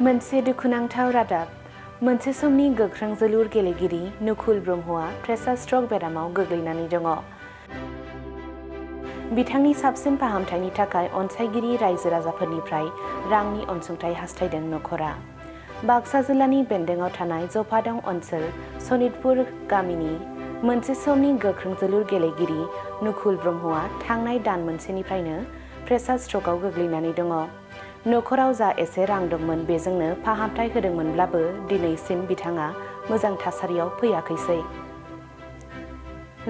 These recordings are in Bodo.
मोनसे दुखुनांथाव रादाब मोनसे समनि गोख्रों जोलुर गेलेगिरि नुकुल ब्रह्मआ प्रेसार स्ट्रक बेरामाव गोग्लैनानै दङ। बिथांनि साबसिन फाहामथायनि थाखाय अनसायगिरि रायजो राजाफोरनिफ्राय रांनि अनसुंथाइ हास्थायदों नखरा। बाक्सा जिल्लानि बेन्दोंआव थानाय जफादं ओनसोल सनितपुर गामिनि मोनसे समनि गोख्रों जोलुर गेलेगिरि नुकुल ब्रह्मआ थांनाय दान मोनसेनिफ्रायनो प्रेसार स्ट्रकआव गोग्लैनानै दङ। नखराव जा एसे रां दंमोन बेजोंनो फाहामथाय होदोंमोनब्लाबो दिनैसिम बिथाङा मोजां थासारियाव फैयाखैसै।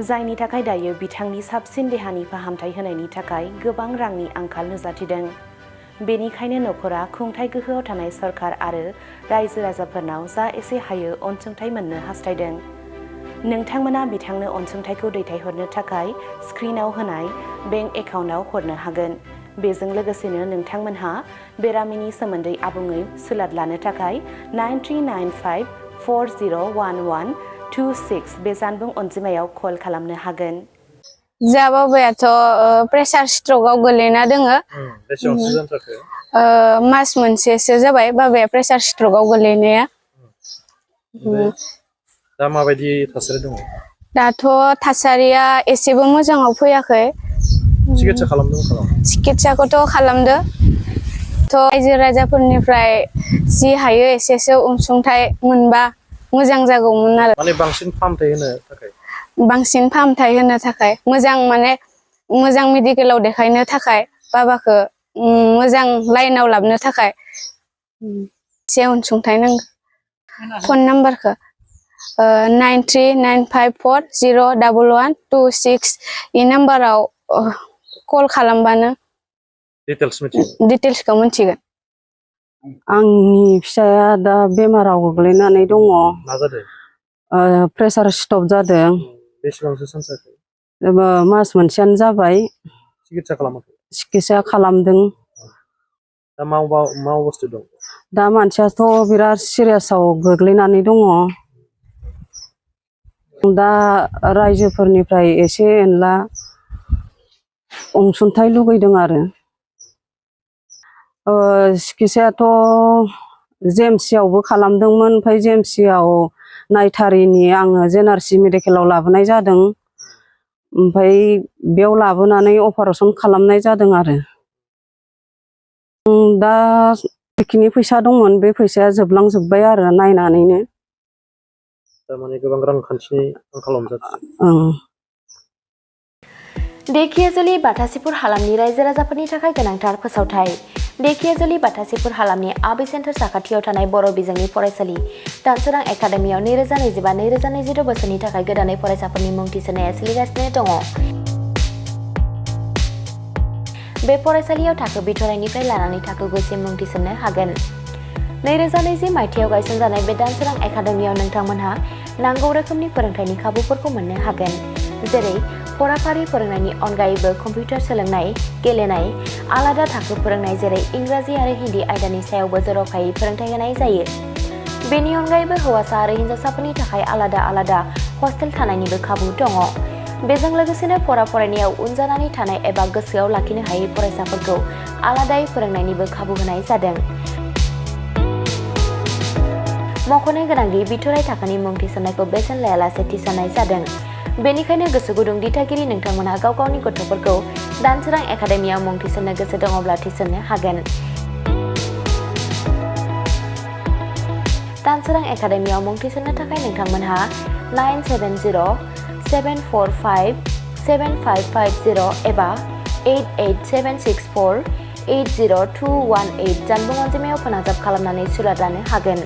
जायनि थाखाय दायो बिथांनि साबसिन देहानि फाहामथाय होनायनि थाखाय गोबां रांनि आंखाल नुजाथिदों। बेनिखायनो नखरा खुंथाय गोहोआव थानाय सरकार आरो रायजो राजाफोरनाव जा एसे हायो अनसुंथाइ मोननो हास्थायदों। नोंथांमोना बिथांनो अनसुंथाइखौ दैथायहरनो थाखाय स्क्रिनाव होनाय बेंक एकाउन्टआव हरनो हागोन। बेजों लोगोसेनो नोंथांमोनहा बेरामिनि सोमोन्दै आबुङै सुलाद लानो थाखाय 9395401126 बे जानबुं अनजिमायाव कल खालामनो हागोन। जा बाबायाथ' प्रेसार स्ट्रकआव गोलैना दोङो। बेसेबांसो जाथारखो? मास मोनसेसो जाबाय बाबाया प्रेसार स्ट्रकआव गोलैनाया। दा माबायदि थासारि दङ? दाथ' थासारिया एसेबो मोजाङाव फैयाखै। चिकित्सा खालामदों चिकित्साखौथ' खालामदो। रायजो राजाफोरनिफ्राय जि हायो एसेसो अनसुंथाइ मोनबा मोजां जागौमोन आरो। माने बांसिन फाहामथाय होनो थाखाय? बांसिन फाहामथाय होनो थाखाय मोजां मेडिकेलाव देखायनो थाखाय बाबाखौ मोजां लाइनाव लाबोनो थाखाय एसे अनसुंथाइ नांगौ। फन नाम्बारखौ 9395401126 इ नाम्बाराव कल खालामबानो डिटेल्सखौ मिथिगोन। आंनि फिसाया दा बेमाराव गोग्लैनानै दङ। मा जादों? प्रेसार स्ट्रक जादों। बेसेबांसो सान जाखो? मास मोनसेयानो जाबाय। चिकित्सा खालामाखै? चिकित्सा खालामदों। दा मा अबस्थायाव दं? दा मानसियाथ' बिराद सिरियासआव गोग्लैनानै दङ। दा रायजोफोरनिफ्राय एसे एनला अनसुंथाइ लुगैदों आरो। चिकित्सायाथ' जेएमसियावबो खालामदोंमोन, ओमफ्राय जेएमसियाव नायथारिनि आङो जेएनआरसि मेडिकेलाव लाबोनाय जादों। ओमफ्राय बेयाव लाबोनानै अपारेसन खालामनाय जादों आरो। दा जिखिनि फैसा दंमोन बे फैसाया जोबलांजोब्बाय आरो नायनानैनो। थारमाने गोबां रांखान्थिनि आंखालाव जादों। धेकियाजुलि बाथासिपुर हालामनि रायजो राजाफोरनि थाखाय गोनांथार फोसावथाय। धेकियाजुलि बाथासिपुर हालामनि आबै सेन्टार साखाथियाव थानाय बर' बिजोंनि फरायसालि दानसोरां एकाडेमियाव 2025-2026 बोसोरनि थाखाय गोदानै फरायसाफोरनि मुं थिसननाया सोलिगासिनो दङ। बे फरायसालियाव थाखो बिथराइनिफ्राय लानानै थाखो 9 सिम मुं थिसननो हागोन। 2020 मायथाइयाव गायसनजानाय बे दानसोरां एकाडेमियाव नोंथांमोनहा नांगौ रोखोमनि फोरोंथायनि खाबुफोरखौ मोननो हागोन। जेरै फराफारि फोरोंनायनि अनगायैबो कम्पिउटार सोलोंनाय, गेलेनाय, आलादा थाखो फोरोंनाय जेरै इंराजि आरो हिन्दी आयदानि सायावबो जर'खायै फोरोंथाय होनाय जायो। बेनि अनगायैबो हौवासा आरो हिन्जावसाफोरनि थाखाय आलादा हस्टेल थानायनिबो खाबु दङ। बेजों लोगोसेनो फरायनायाव उन जानानै थानाय एबा गोसोआव लाखिनो हायै फरायसाफोरखौ आलादायै फोरोंनायनिबो खाबु होनाय जादों। मख'नो गोनांदि बिथराइ थाखोनि मुं थिसननायखौ बेसेन लायालासे थिसननाय जादों। बेनिखायनो गोसो गुदुं दिथागिरि नोंथांमोनहा गाव गावनि गथ'फोरखौ दानसोरां एकाडेमियाव मुं थिसननो गोसो दङब्ला थिसननो हागोन। दानसोरां एकाडेमियाव मुं थिसननो थाखाय नोंथांमोनहा 977074575550 एबा 88764802118 जानबुं अनजिमायाव फोनांजाब खालामनानै सुलाद लानो हागोन।